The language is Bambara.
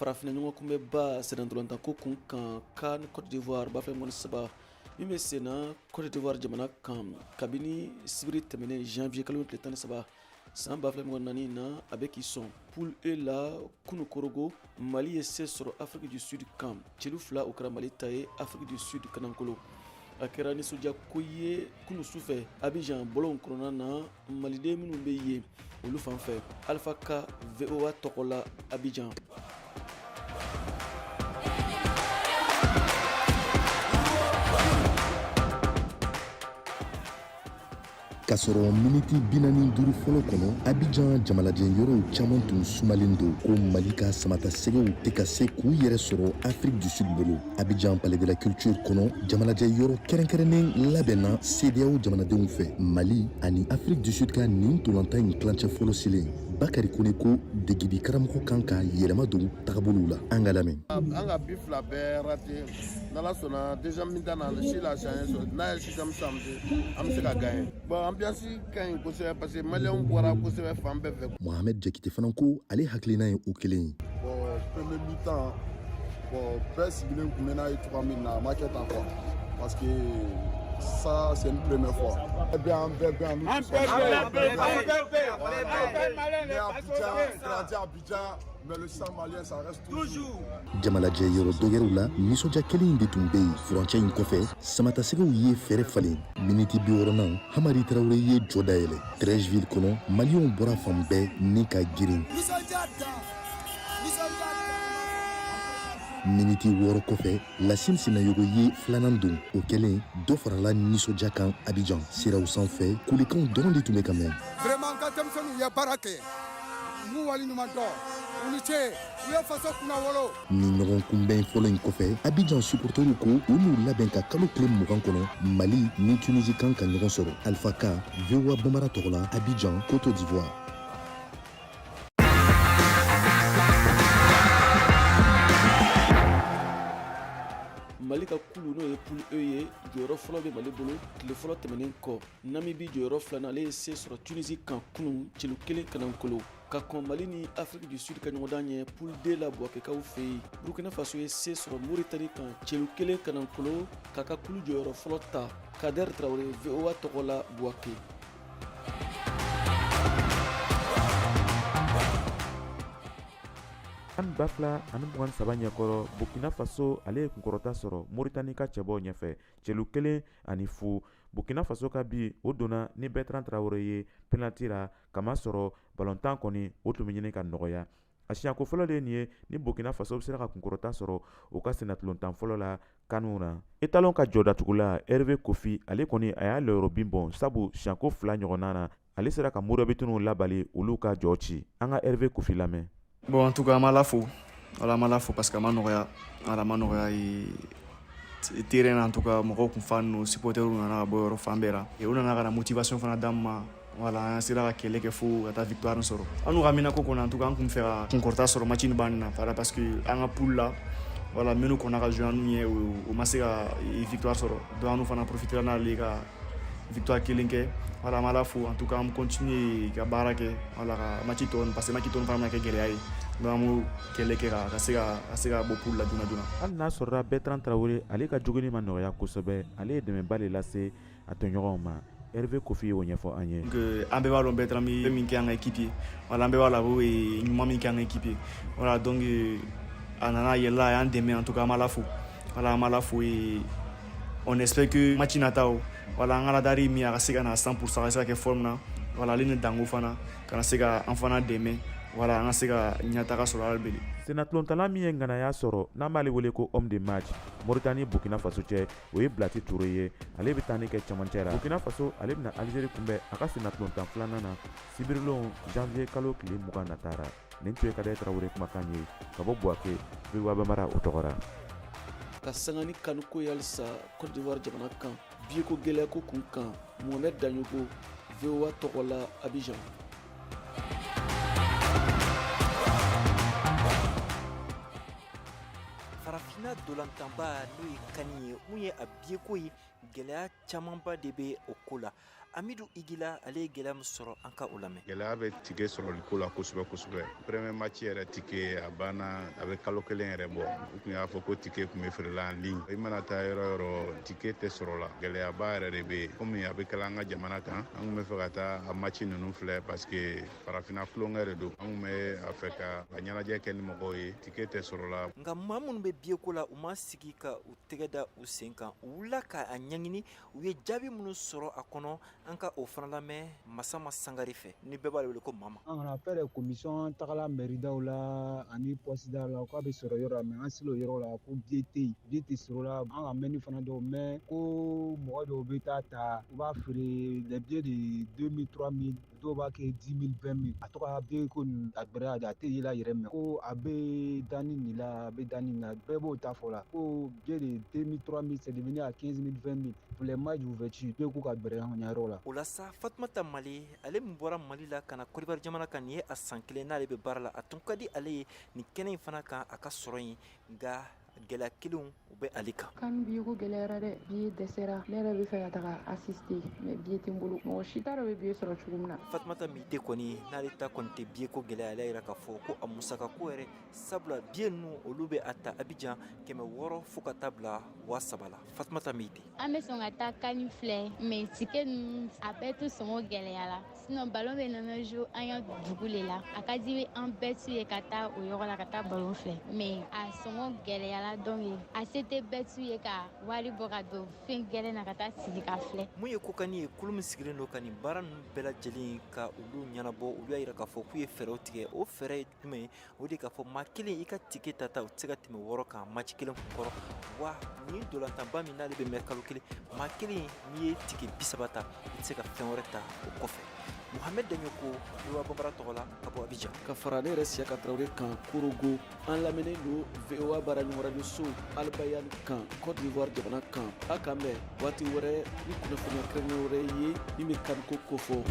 Farafinna ɲɔgɔnkunbɛnba sennantolatanko kun kan, CAN Côte d'Ivoire 2023 min bɛ senna Côte d'Ivoire jamana kan kabini sibiri tɛmɛnen janvier kalo tile 13 san 2024 na, a bɛ k'i sɔn poule E la. Kunu Korogo, Mali ye se sɔrɔ Afrique du Sud kan celu 2. O kɛra Mali ta ye Afrique du Sud kanankolo. A kɛra nisɔndiyako ye kunu sufɛ Abidjan bɔlɔnw kɔnɔna na, maliden minnu bɛ yen olu fan fɛ. Alpha Ka, VOA tɔgɔ la, Abidjan. K'a sɔrɔ miniti 45 fɔlɔ kɔnɔ, Abijan jamalajɛ yɔrɔw caman tun sumalen don ko Mali ka samatasɛgɛw tɛ ka se k'u yɛrɛ sɔrɔ Afrique du Sud bolo. Abijan Palais de la Culture kɔnɔ, jamalajɛ yɔrɔ kɛrɛnkɛrɛnnen labɛnna CEDEAO jamanadenw fɛ. Mali ani Afrique du Sud ka nin ntolantan in tilancɛ fɔlɔ selen, Bakari Kone ko degeli karamɔgɔ kan ka yɛlɛma don tagabolow la. An ka lamɛn. An ka but fila bɛɛ raté. N'Ala sɔnna, deuxième mi-temps na, si la chance sɔrɔ n'a ye système changer, an bɛ se ka gagner. Bon, ambiance ka ɲi kosɛbɛ parce que maliyɛnw bɔra kosɛbɛ fan bɛɛ fɛ. Mohamed Jakite fana ko ale hakilina ye o kelen ye. Bon, premier mi-temps, bon, bɛɛ sigilen tun bɛ n'a ye cogoya min na, a ma kɛ tan quoi, parce que ça, c'est une première fois. Bɛɛ bɛ yan, bɛɛ bɛ yan. An bɛɛ bɛ yan, an bɛɛ bɛ yan. Né Abidjan, grandi Abidjan, mais le sang malien, ça reste toujours. Jamalajɛ yɔrɔ dɔgɛrɛw la, nisɔndiya kelen in de tun bɛ yen. Furancɛ in kɔfɛ, samatasɛgɛw ye fɛɛrɛ falen. Miniti 60nan, Hamari Tarawele ye jɔ dayɛlɛ. Treichville kɔnɔ, maliyɛnw bɔra fan bɛɛ ni ka girin. Miniti 6 kɔfɛ, Lasine Sinayogo ye filanan don. O kɛlen, dɔ farala nisɔndiya kan Abijan siraw sanfɛ. Kulekanw dɔrɔn de tun bɛ ka mɛn. Vraiment, n ka denmisɛnninw ye baara kɛ, n b'u waleɲuman dɔn. U ni ce, u ye faso kunnawolo. Ni ɲɔgɔn kunbɛn fɔlɔ in kɔfɛ, Abijan supporteriw ko u n'u labɛn ka kalo tile 20 kɔnɔ, Mali ni Tunisie kan ka ɲɔgɔn sɔrɔ. Alpha Ka, VOA Bambara tɔgɔ la, Abidjan, Côte d'Ivoire. Mali ka kulu, n'o ye poule E ye, jɔyɔrɔ fɔlɔ bɛ Mali bolo tile fɔlɔ tɛmɛnen kɔ. Namibi jɔyɔrɔ filanan, ale ye se sɔrɔ Tunisie kan kunun celu 1 kanankolo. Ka kɔn Mali ni Afrique du Sud ka ɲɔgɔndan ɲɛ poule D la Buwakɛkaw fɛ yen, Burkina Faso ye se sɔrɔ Mauritanie kan celu 1 kanankolo k'a ka kulu jɔyɔrɔ fɔlɔ ta. Kader Traoré, VOA tɔgɔ la, Buwake. San 2023 ɲɛkɔrɔ, Burkina Faso ale ye kunkɔrɔta sɔrɔ Moritani ka cɛbɔw ɲɛfɛ celu 1-0. Burkina Faso ka bi o donna ni Bertrand Traoré ye penalty ra, kamasɔrɔ balontan kɔni o tun bɛ ɲini ka nɔgɔya. A siɲɛko fɔlɔ de ye nin ye ni Burkina Faso sera ka kunkɔrɔta sɔrɔ u ka sennatolontan fɔlɔ la CAN na. Etalon ka jɔdatugula Hervé Kofi, ale kɔni a y'a lɔyɔrɔ bin bɔn, sabu siɲɛko fila ɲɔgɔnna na, ale sera ka Mourabitounew labali olu ka jɔ ci. An ka Hervé Kofi lamɛn. Bon, en tout cas, an b'Ala fo. Ala, an b'Ala fo parce que a ma nɔgɔya. Ala ma nɔgɔya terrain na. En tout cas, mɔgɔw kun fa ninnu, supporters nana ka bɔ yɔrɔ fan bɛɛ la. U nana ka na motivation fana d'an ma. Voilà, an sera ka kɛlɛ kɛ fo ka taa victoire sɔrɔ. An n'u ka minako kɔnɔ, en tout cas, an kun fɛ ka kunkɔrɔta sɔrɔ match nin banni na. Voilà, parce que an ka poule la, voilà, minnu kɔnna ka jouer an ɲɛ, o ma se ka victoire sɔrɔ. Donc an fana profitera n'ale ka victoire kelen kɛ. Voilà, an b'Ala fo. En tout cas, an bɛ continuer ka baara kɛ, voilà, ka match tɔ, parce que match tɔ fana bɛna kɛ gɛlɛya ye. Donc an b'o kɛlɛ kɛ ka se ka bɔ poule la joona joona. Hali n'a sɔrɔla Bertrand Traoré ale ka jogini ma nɔgɔya kosɛbɛ, ale ye dɛmɛba de lase a tɔɲɔgɔnw ma. Hervé Kofi y'o ɲɛfɔ an ye. Donc an bɛɛ b'a dɔn Bertrand bɛ min kɛ an ka équipe ye. Voilà, an bɛɛ b'a dɔn a bɛ ɲuman min kɛ an ka équipe ye. Voilà, donc a nana a yɛlɛla, a y'an dɛmɛ. En tout cas, an b'Ala fo. Voilà, an b'Ala fo et on espère que match nataw, voilà, an ka radar min a ka se ka na 100%, a ka se ka kɛ forme na. Voilà, ale ni Dango fana kana se ka an fana dɛmɛ. Voilà, an ka se ka ɲɛtaga sɔrɔ hali bi. Sennatolontala min ye ŋanaya sɔrɔ, n'an b'ale wele ko homme de match Mauritanie Burkina Faso cɛ, o ye Blati Touré ye. Ale bɛ taa ni kɛ cɛmancɛ la. Burkina Faso ale bɛna Algérie kunbɛn a ka sennatolontan filanan na sibirilon janvier kalo tile 20 natara. Nin tun ye Kader Traoré kumakan ye ka bɔ Buwake, VOA Bambara o tɔgɔ la. Ka sanga ni CAN ko ye halisa Côte d'Ivoire jamana kan, biyeko gɛlɛya ko kun kan, Mohamed Daɲogo, VOA tɔgɔ la, Abidjan. Farafin Farafina dolantanba n'o ye CAN ye, mun ye a billet ko ye, gɛlɛya camanba de bɛ o ko la. Amidu Igila, ale ye gɛlɛya min sɔrɔ, an ka o lamɛn. Gɛlɛya bɛ ticket sɔrɔli ko la kosɛbɛ kosɛbɛ. Premier match yɛrɛ ticket, a banna, a bɛ kalo 1 yɛrɛ bɔ. U tun y'a fɔ ko ticket tun bɛ feerela en ligne. I mana taa yɔrɔ yɔrɔ, ticket tɛ sɔrɔ la. Gɛlɛyaba yɛrɛ de bɛ yen, komi a bɛ kɛla an ka jamana kan. An tun bɛ fɛ ka taa a match ninnu filɛ, parce que farafinna tulonkɛ de don. An tun bɛ a fɛ ka ɲɛnajɛ kɛ ni mɔgɔw ye. Ticket tɛ sɔrɔ la. Nka maa minnu bɛ billet ko la, u ma sigi ka u tɛgɛ da u sen kan. U wulila ka a ɲɛɲini. U ye jaabi minnu sɔrɔ a kɔnɔ, an ka o fana lamɛn Masama Sangare fɛ, ni bɛɛ b'ale wele ko Mama. An kana fɛ de commission tagala mairie daw la ani poste daw la k'a bɛ sɔrɔ yɔrɔ la, mais an selen o yɔrɔ la, ko billet tɛ yen, billet tɛ sɔrɔ la. An ka mɛnni fana dɔw mɛn ko mɔgɔ dɔw bɛ taa ta, u b'a feere les billets de 2000, 3000, dɔw b'a kɛ 10 000, 20 000. A tɔgɔ billet ko a gbɛrɛ, a tɛ yela yɛrɛ mɛn ko a bɛ danni nin la, a bɛ danni nin la. Bɛɛ b'o ta fɔ la ko billet de 2000, 3000, c'est devenu à 15 000, 20 000 pour les matchs d'ouverture. Billet ko ka gbɛrɛ an ka yɔrɔ la. O la sa, Fatumata Mali, ale min bɔra Mali la ka na Côte jamana kan, nin ye a san 1 n'ale bɛ baara la. A tun ka di ale ye nin kɛnɛ in fana kan, a ka sɔrɔ yen, nka gɛlɛya kelenw u bɛ ale kan. CAN billet ko gɛlɛyara dɛ, billet dɛsɛra. Ne yɛrɛ bɛ fɛ ka taga assister, mais billet tɛ n bolo. Mɔgɔ si t'a dɔn bɛ billet sɔrɔ cogo min na. Fatumata Mite kɔni, n'ale ta kɔni tɛ billet ko gɛlɛya, ale yira k'a fɔ ko a musaka ko yɛrɛ, sabula billet ninnu, olu bɛ a ta Abijan 600 fo ka taa bila 3000 la. Fatumata Mite. An bɛ sɔn ka taa CAN filɛ, mais ticket ninnu, a bɛɛ to sɔngɔ gɛlɛyara. Sinon ballon bɛ nana jouer an ka dugu le la, a ka di an bɛɛ tu ye ka taa o yɔrɔ la ka taa ballon filɛ, mais a sɔngɔ gɛlɛyara, donc a se tɛ bɛɛ tu ye ka wari bɔ ka don fɛn gɛlɛn na ka taa sigi ka filɛ. Mun ye COCAN ye, kulu min sigilen don ka nin baara ninnu bɛɛ lajɛlen ka olu ɲɛnabɔ, olu y'a yira k'a fɔ k'u ye fɛɛrɛw tigɛ. O fɛɛrɛ ye jumɛn ye? O de k'a fɔ maa kelen, i ka ticket ta ta, o tɛ se ka tɛmɛ 6 kan match kelen kɔrɔ. Wa nin dolantanba min n'ale bɛ mɛn kalo 1, maa kelen, n'i ye ticket 30 ta, i tɛ se ka fɛn wɛrɛ ta o kɔfɛ. Muhamɛd Daɲoko, VOA Bambara tɔgɔ la, ka bɔ Abijan. Ka fara ne yɛrɛ Siyaka Tarawele kan Korogo, an lamɛnnen don VOA baara ɲɔgɔn so Albayan kan, Côte d'Ivoire jamana kan. A k'an bɛn waati wɛrɛ ni kunnafoniya kɛrɛnkɛrɛn wɛrɛ ye min bɛ CAN ko kofɔ.